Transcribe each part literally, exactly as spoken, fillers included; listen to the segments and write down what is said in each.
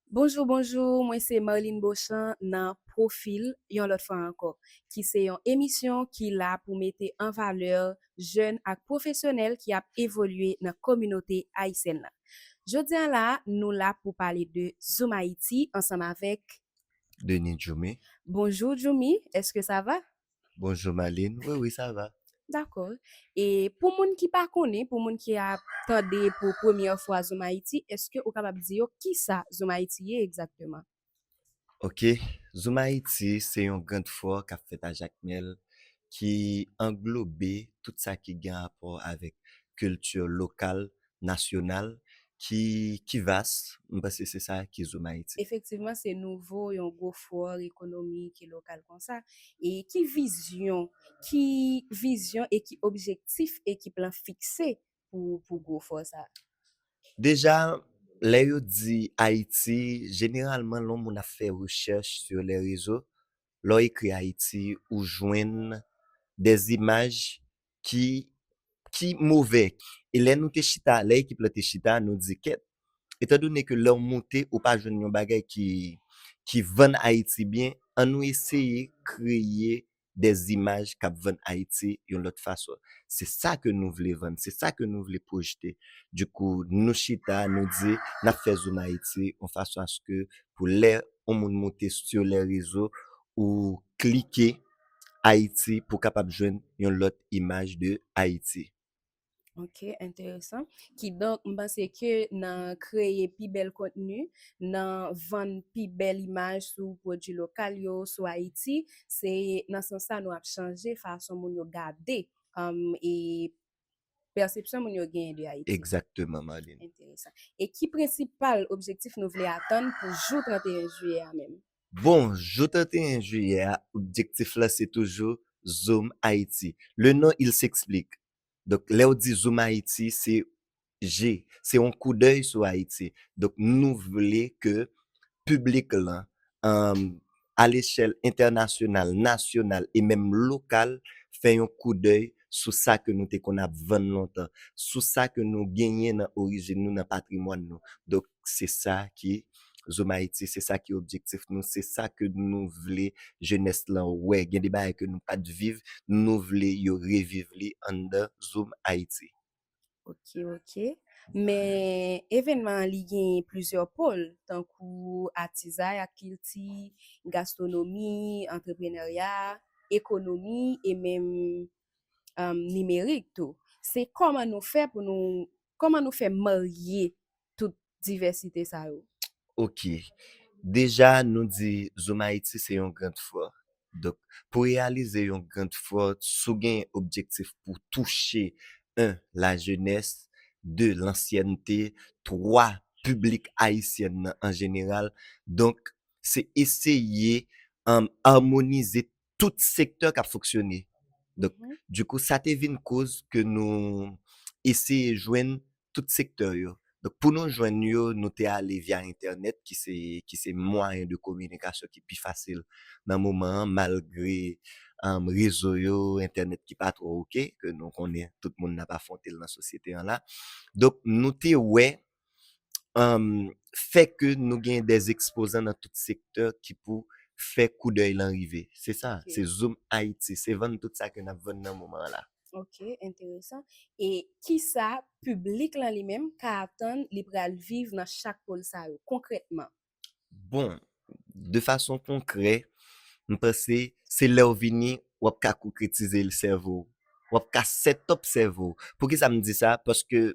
Bonjou, bonjou, mwen se Marlene Beauchamp nan Pwofil, yon lòt fwa ankò, ki se yon emisyon ki la pou mete an valè jèn ak pwofesyonèl ki ap evolye nan kominote ayisyèn nan. Jodi a la, nou la pou pale de Zoom Haïti ansanm avèk Denis Djoumi. Bonjou Djoumi, èske sa va? Bonjou Marlene, wi, wi, sa va. Dakò. E pou moun ki pa konnen, pou moun ki ap tande pou premyè fwa Zoom Haïti, èske ou kapab di yo kisa Zoom Haïti ye egzakteman? Ok, Zoom Haïti se yon grand fò k ap fèt a Jakmèl ki anglobe tout sa ki gen rapò avèk kilti lokal, nasyonal, ki, ki vas. M panse se sa ki Zoom Haïti. Efektivman, se nouvo yon gwo fò ekonomik e lokal konsa. E ki vizyon, ki vizyon e ki objektif ekip lan fikse pou, pou gwo fò sa? Deja, lè yo di Ayiti, jeneralman, lè yon moun ap fè rechèch sur les réseaux, lè w ekri Ayiti, ou jwenn des images ki, ki move. E lè nou te chita, lè ekip la te chita, nou di kèt, etandone ke lè w moute, ou pa jwenn yon bagay ki, ki vann Ayiti byen, ann nou eseye kreye des images k ap vann Ayiti yon lòt fason. Se sa ke nou vle vann, se sa ke nou vle pwojte. Dikou, nou chita, nou di, n ap fè Zoom Ayiti yon fason aske pou lè yon moun moute sur les réseaux, ou klike Ayiti pou kapab jwenn yon lòt imaj de Ayiti. Ok, enteresan. Kidonk, m panse ke nan kreye pi bèl kontni, nan vann pi bèl imaj sou pwodui lokal yo, sou Ayiti, se nan sans sa nou ap chanje fason moun yo gade, um, e pèsepsyon moun yo genyen de Ayiti. Egzakteman, Marlene. Enteresan. E ki prensipal objektif nou vle atann pou jou trannteyen jiyè a menm? Bon, jou trannteyen jiyè a, objektif la se toujou Zoom Haïti. Le nom, il s'explique. Donk, lè w di Zoom Haïti, se je, se yon koudèy sou Ayiti. Donk, nou vle ke piblik lan, um, a lechèl entènasyonal, nasyonal e menm lokal, fè yon koudèy sou sa ke nou te konn ap vann lontan, sou sa ke nou genyen nan orijin nou, nan patrimwàn nou. Donk, se sa ki Zoom Haïti, se sa ki objektif nou, se sa ke nou vle jenès lan wè. Gen de bagay ke nou pa t viv, nou vle yo reviv li anndan Zoom Haïti. Ok, ok. Men evènman an li gen plizyè pòl, tankou atizay ak kilti, gastwonomi, antreprenarya, ekonomi e menm, um, nimerik tou. Se kòman nou fè pou nou, kòman nou fè marye tout divèsite sa yo? Ok. Deja, nou di Zoom Haïti se yon grand fò. Donk, pou reyalize yon grand fò, si w gen objektif pou touche, un, la jeunesse, deux, lansyènte, twa, piblik ayisyèn nan an jeneral. Donk, se eseye, um, amonize tout sektè k ap fonksyone. Donk, mhm, dikou, sa te vin koz ke nou eseye jwenn tout sektè yo. Donk, pou nou jwenn yo, nou te ale via entènèt, ki se, ki se mwayen de kominikasyon ki pi fasil nan moman an, malgre, um, rezo yo, entènèt ki pa twò oke, ke nou konnen tout moun n ap afwonte l nan sosyete an la. Donk, nou te wè, um, fè ke nou gen des ekspozan nan tout sektè ki pou fè koudèy lan rive. Se sa, ok, se Zoom Haïti, se vann tout sa ke n ap vann nan moman an la. Ok, enteresan. E kisa piblik lan li menm ka atann li pral viv nan chak pòl sa yo, konkrètman? Bon, de fason konkrè, m panse se lè w vini, w ap ka konkretize l sèvo w. W ap ka set up sèvo w. Poukisa m di sa? Paske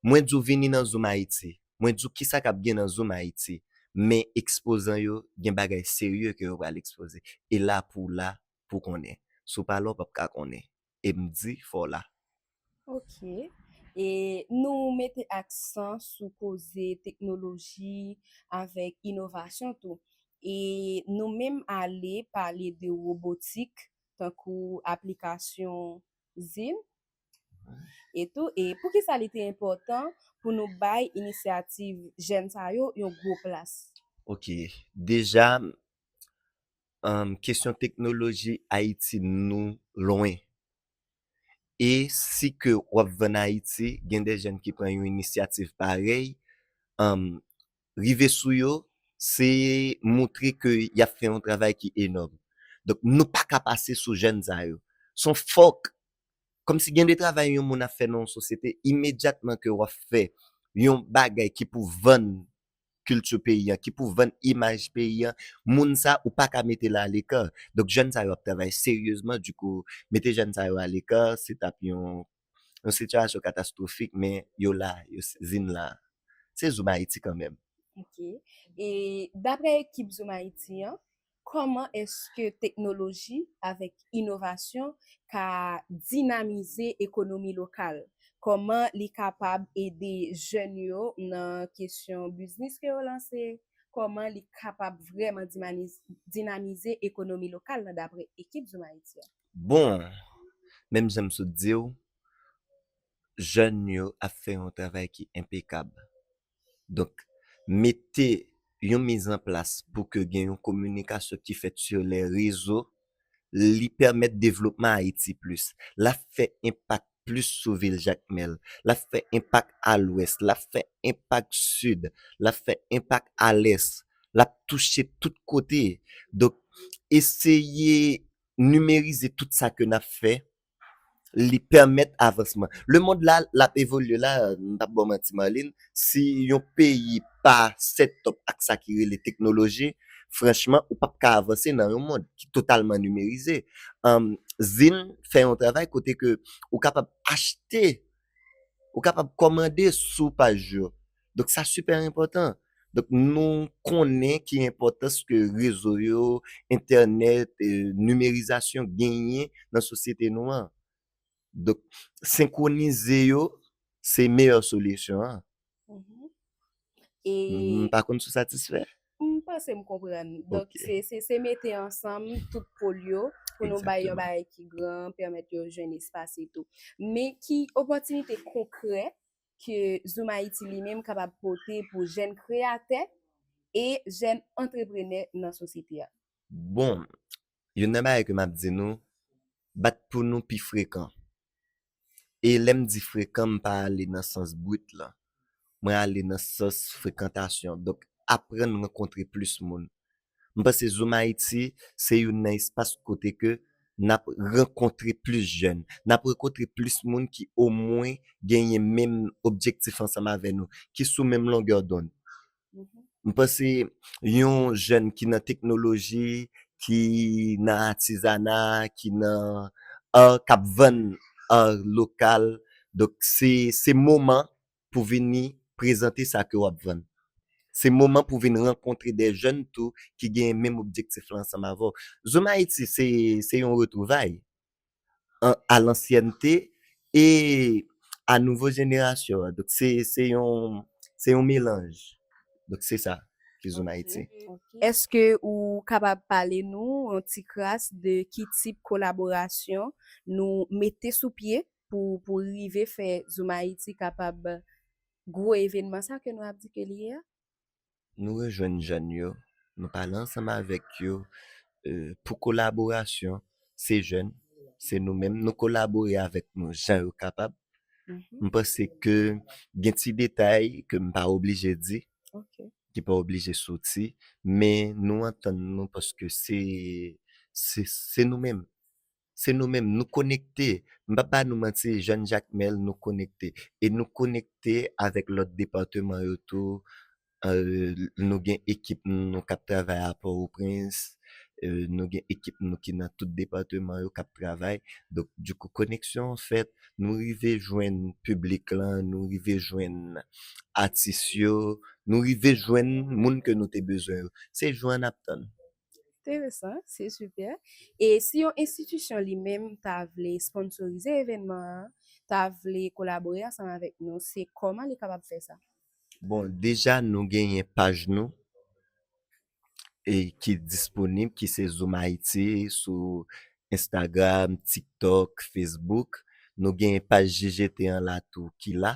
mwen di w vini nan Zoom Haïti. Mwen di w kisa k ap gen nan Zoom Haïti. Men ekspozan yo, gen bagay serye ke yo pral ekspoze. E la pou w la, pou w konnen. Si w pa la, w p ap ka konnen. E m di, fò w la. Ok. E nou mete aksan sou koze teknoloji avèk inovasyon tou. E nou menm ale pale de wobotik, tankou aplikasyon Zin. E tou, e poukisa li te enpòtan pou nou bay inisyativ jèn sa yo yon gwo plas? Ok. Deja, um, kesyon teknoloji Ayiti nou lwen. E si ke w ap vann Ayiti, gen de jèn ki pran yon inisyativ parèy, um, rive sou yo, se montre ke y ap fè yon travay ki enòm. Donk, nou pa ka pase sou jèn sa yo. Se yon fòk, kòmsi gen de travay yon moun ap fè nan yon sosyete, imedyatman ke w ap fè yon bagay ki pou vann kilti peyi an, ki pou vann imaj peyi an, moun sa ou pa ka mete l aleka. Donk, jèn sa yo ap travay seryezman, dikou, mete jèn sa yo aleka, se t ap yon, yon sitiyasyon katastwofik, men yo la, yo s- Zin la. Se Zoom Ayiti kanmenm. Ok. E daprè ekip Zoom Ayiti an, kòman èske teknoloji avèk inovasyon ka dinamize ekonomi lokal? Kòman li kapab ede jèn yo nan kesyon biznis ke yo lanse? Kòman li kapab vrèman dinamiz- dinamize ekonomi lokal nan daprè ekip Zoom Ayiti an? Bon, menm jan m sot di w, jèn yo ap fè yon travay ki enpekab. Donk, mete yon mizanplas pou ke gen yon kominikasyon ki fèt sur les réseaux, li pèmèt devlopman Ayiti plis. L ap fè enpak plis sou vil Jakmèl. L ap fè enpak a lwès. L ap fè enpak sid. L ap fè enpak a lès. L ap touche tout kote. Donk, eseye nimerize tout sa ke n ap fè, li pèmèt avansman. Lemonn la, l ap evolye la, m p ap ba w manti, Marlene, si yon peyi pa set up ak sa ki rele teknoloji, franchman, ou p ap ka avanse nan yon mond ki totalman nimerize. Ann, Zin fè yon travay kote ke ou kapab achte, ou kapab kòmande sou paj yo. Donk, sa sipè enpòtan. Donk, nou konnen ki enpòtans ke rezo yo, entènèt, e, nimerizasyon genyen nan sosyete nou an. Donk, senkwonize yo, se meyè solisyon an. Mhm. E M pa konn si w satisfè. M panse m konprann. Donk, Ok. se, se, se mete ansanm tout pòl yo pou nou bay yon Egzakteman. Bagay ki gran, pèmèt yo jwenn espas e tou. Men ki opòtinite konkrè ke Zoom Ayiti li menm kapab pote pou jèn kreyatè e jèn antreprenè nan sosyete a? Bon, youn nan bagay ke m ap di nou, bat pou nou pi frekan. E lè m di frekan, m pa ale nan sans brit lan. Mwen ale nan sans frekantasyon. Donk, aprann rankontre plis moun. M panse Zoom Ayiti se youn nan espas kote ke n ap rankontre plis jèn. N ap rankontre plis moun ki omwen genyen menm objektif ansanm avè nou, ki sou menm longè dond. Mhm. M panse yon jèn ki nan teknoloji, ki nan atizana, ki nan art, k ap vann art lokal. Donk, se, se moman pou vini prezante sa ke w ap vann. Se moman pou vin rankontre de jèn tou ki gen menm objektif la ansanm avè w. Zoom Ayiti, se, se yon retwouvay an, a lansyènte e a nouvo jenerasyon an. Donk, se, se yon, se yon melanj. Donk, se sa ki Zoom Ayiti. Èske ou kapab pale nou yon ti kras de ki tip kolaborasyon nou mete sou pye pou, pou rive fè Zoom Ayiti kapab gwo evènman sa ke nou ap di ke li ye a? Nou rejwenn jèn yo, nou pale ansanm avèk yo, e, pou kolaborasyon, se jèn, se nou menm, nou kolabore avèk nou jan yo kapab. Mhm. M panse ke gen ti detay ke m pa oblije di, Ok. ki pa oblije soti, men nou antann nou paske se, se, se nou menm. Se nou menm, nou konekte. M p ap ba nou manti, jèn Jakmèl, nou konekte. E nou konekte avèk lòt depatman yo tou. E, nou gen ekip nou k ap travay a Pòtoprens. E, nou gen ekip nou ki nan tout depatman yo k ap travay. Donk, dikou, koneksyon an fèt. Nou rive jwenn piblik lan, nou rive jwenn atis yo, nou rive jwenn moun ke nou te bezwen yo. Se jou an n ap tann. Enteresan, se sipè. E si yon enstitisyon li menm ta vle sponsorize evènman an, ta vle kolabore ansanm avèk nou, se kòman li kapab fè sa? Bon, deja nou genyen paj nou e ki disponib, ki se Zoom Ayiti sou Instagram, TikTok, Facebook. Nou genyen paj J G T an la tou ki la.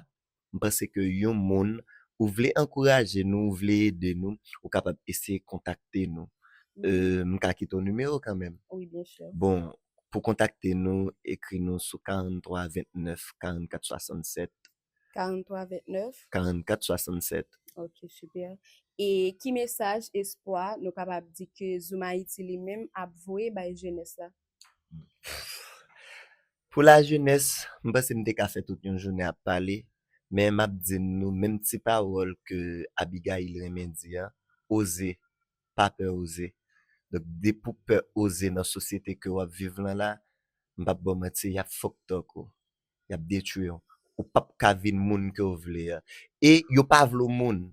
M panse ke yon moun, ou vle ankouraje nou, ou vle ede nou, ou kapab eseye kontakte nou. E, m ka kite w nimewo kanmenm. Wi, byen si. Bon, pou kontakte nou, ekri nou sou karant twa vennèf karannkat swasannsèt. Karant twa vennèf. Karant kat swasannsèt. Ok, super. E ki mesaj espwa nou kapab di ke Zoom Haïti li menm ap voye bay jenès la? Pou lajenès, m panse m te ka fè tout yon jounen ap pale, men m ap di nou menm ti pawòl ke Abigail renmen di a, oze, pa pè oze. Donk, depi w pè oze nan sosyete ke w ap viv lan la, m p ap ba w manti, y ap fuck up ou. Y ap detwi w. Ou p ap ka vin moun ke w vle a. E yo pa vle w moun.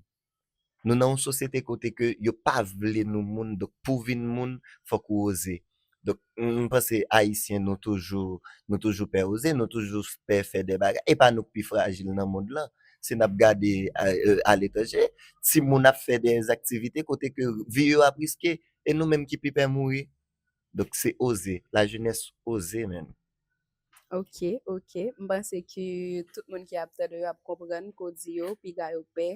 Nou nan yon sosyete kote ke yo pa vle nou moun, donk pou w vin moun, fòk ou oze. Donk, m panse Ayisyen, nou toujou, nou toujou pè oze, nou toujou pè fè de bagay. E pa nou k pi frajil nan mond lan. Si n ap gade a- e, aletranje, timoun ap fè de aktivite kote ke vi yo ap riske, e nou menm ki pi pè mouri. Donk, se oze. Lajenès oze, menm. Ok, ok. M panse ke tout moun ki ap tande yo ap konprann ke w di yo, piga yo pè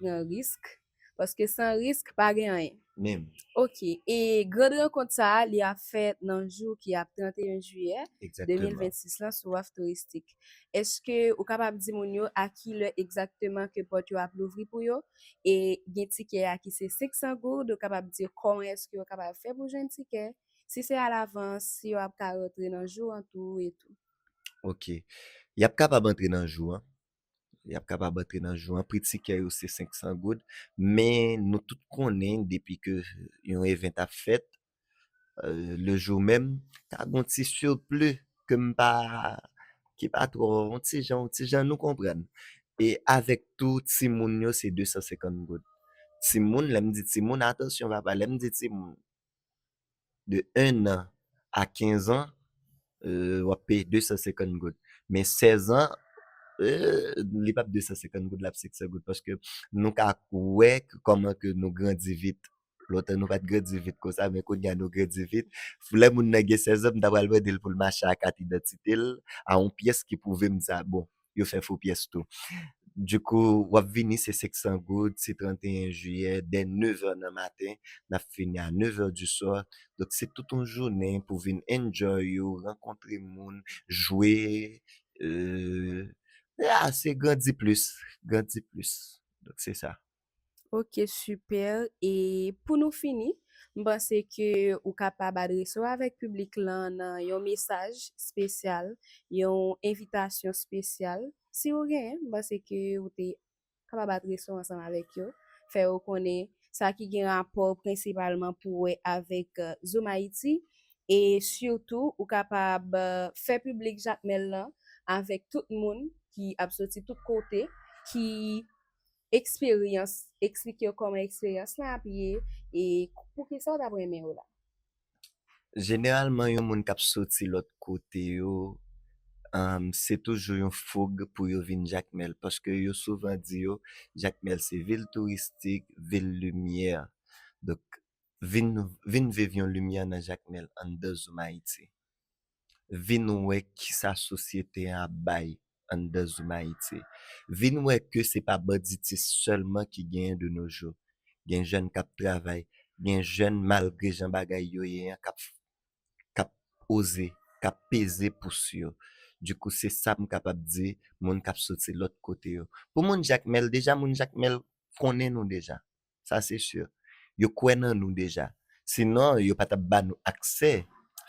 pran risk. Paske san risk, pa gen anyen. Menm. Ok, e grand rankont sa a, li ap fèt nan jou ki ap trannteyen jiyè Egzakteman. de mil vennsis lan sou Waf Touristik. Èske ou kapab di moun yo a ki lè egzakteman ke pòt yo ap louvri pou yo? E gen tikè a ki se senk san goud, ou kapab di kòman èske yo kapab fè pou jwenn tikè? Si se alavans, si yo ap ka rantre nan jou an tou e tou. Ok. Y ap kapab antre nan jou an. Y ap kapab antre nan jou an. Pri tikè yo se senk san goud. Men nou tout konnen depi ke yon event ap fèt, euh, le jou menm, ka gen yon ti sipli ke m pa, ki pa twò, yon ti jan, yon ti jan, nou konprann. E avèk tou, timoun yo, se de san senkant goud. Timoun, lè m di timoun, atansyon papa, lè m di timoun, de un an a kenz an, euh, w ap peye de san senkant goud. Men sèz an, euh, li p ap de san senkant goud, l ap senk san goud, paske nou ka wè k- kòman ke nou grandi vit. Lontan nou pa t grandi vit konsa, men kounye a nou grandi vit. Lè moun nan gen sèz an, m ta pral mande l pou l mache ak kat idantite l, a yon pyès ki pwouve m sa. Bon, yo fè fo pyès tou. Dikou, w ap vini, se senk san goud, se trannteyen jiyè, dè nevè nan maten, n ap fini a nevè di swa. Donk, se tout yon jounen pou vin enjoy yo, rankontre moun, jwe, euh, ah, se grandi plis, grandi plis. Donk, se sa. Ok, super. E pou nou fini, m panse ke ou kapab adrese w avèk piblik lan nan yon mesaj espesyal, yon envitasyon espesyal. Si ou genyen, m panse ke ou te kapab adrese w ansanm avèk yo, fè yo konnen sa ki gen rapò prensipalman pou wè avèk, euh, Zoom Haïti, e sitou ou kapab, euh, fè piblik Jakmèl lan avèk tout moun ki ap soti tout kote, ki eksperyans, eksplike yo kòman eksperyans lan ap ye, e poukisa w t ap renmen yo la. Jeneralman, yon moun k ap soti lòt kote yo, um, se toujou yon foug pou yo vin Jakmèl, paske yo souvan di yo, Jakmèl se vil touristik, vil limyè. Donk, vin, vin viv yon limyè nan Jakmèl anndan Zoom Haïti. Vin wè kisa sosyete an ap bay anndan Zoom Haïti. Vin wè ke se pa banditis sèlman ki genyen de nos jours. Gen jèn k ap travay, gen jèn malgre jan bagay yo ye an k ap, k ap oze, k ap peze pous yo. Dikou, se sa m kapab di moun k ap soti lòt kote yo. Pou moun Jakmèl, deja moun Jakmèl konnen nou deja. Sa se si. Yo kwè nan nou deja. Sinon, yo pa t ap ba nou aksè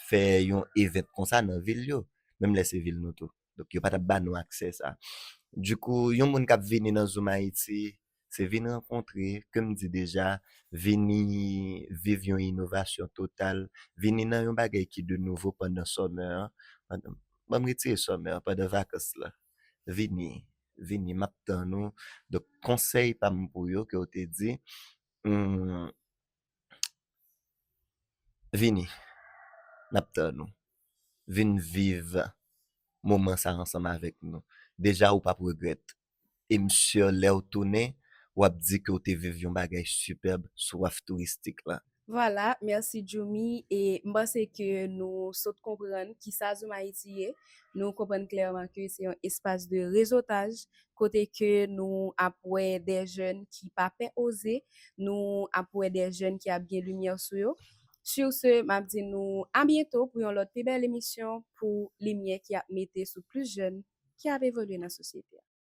fè yon event konsa nan vil yo, menm lè se vil nou tou. Donk, yo pa t ap ba nou aksè sa. Dikou, yon moun k ap vini nan Zoom Haïti, se vin rankontre, ke m di deja, vini viv yon inovasyon total, vini nan yon bagay ki de nouvo pandan summer an. Pandan, ban m retire summer an, pandan vakans la. Vini, vini, m ap tann ou. Donk, konsèy pa m pou yo ke w te di, hmm, vini, n ap tann ou. Vin viv moman sa ansanm avèk nou. Deja, ou p ap regrèt. E m si lè w tounen, w ap di ke w te viv yon bagay sipèb sou Waf Touristik la. Vwala, mèsi Djoumi. E m panse ke nou sot konprann kisa Zoom Haïti ye. Nou konprann klèman ke se yon espas de rezotaj, kote ke nou ap wè de jèn ki pa pè oze, nou ap wè de jèn ki ap gen limyè sou yo. Sur ce, m ap di nou a byento pou yon lòt pi bèl emisyon pou limyè ki ap mete sou plis jèn ki ap evolye nan sosyete a.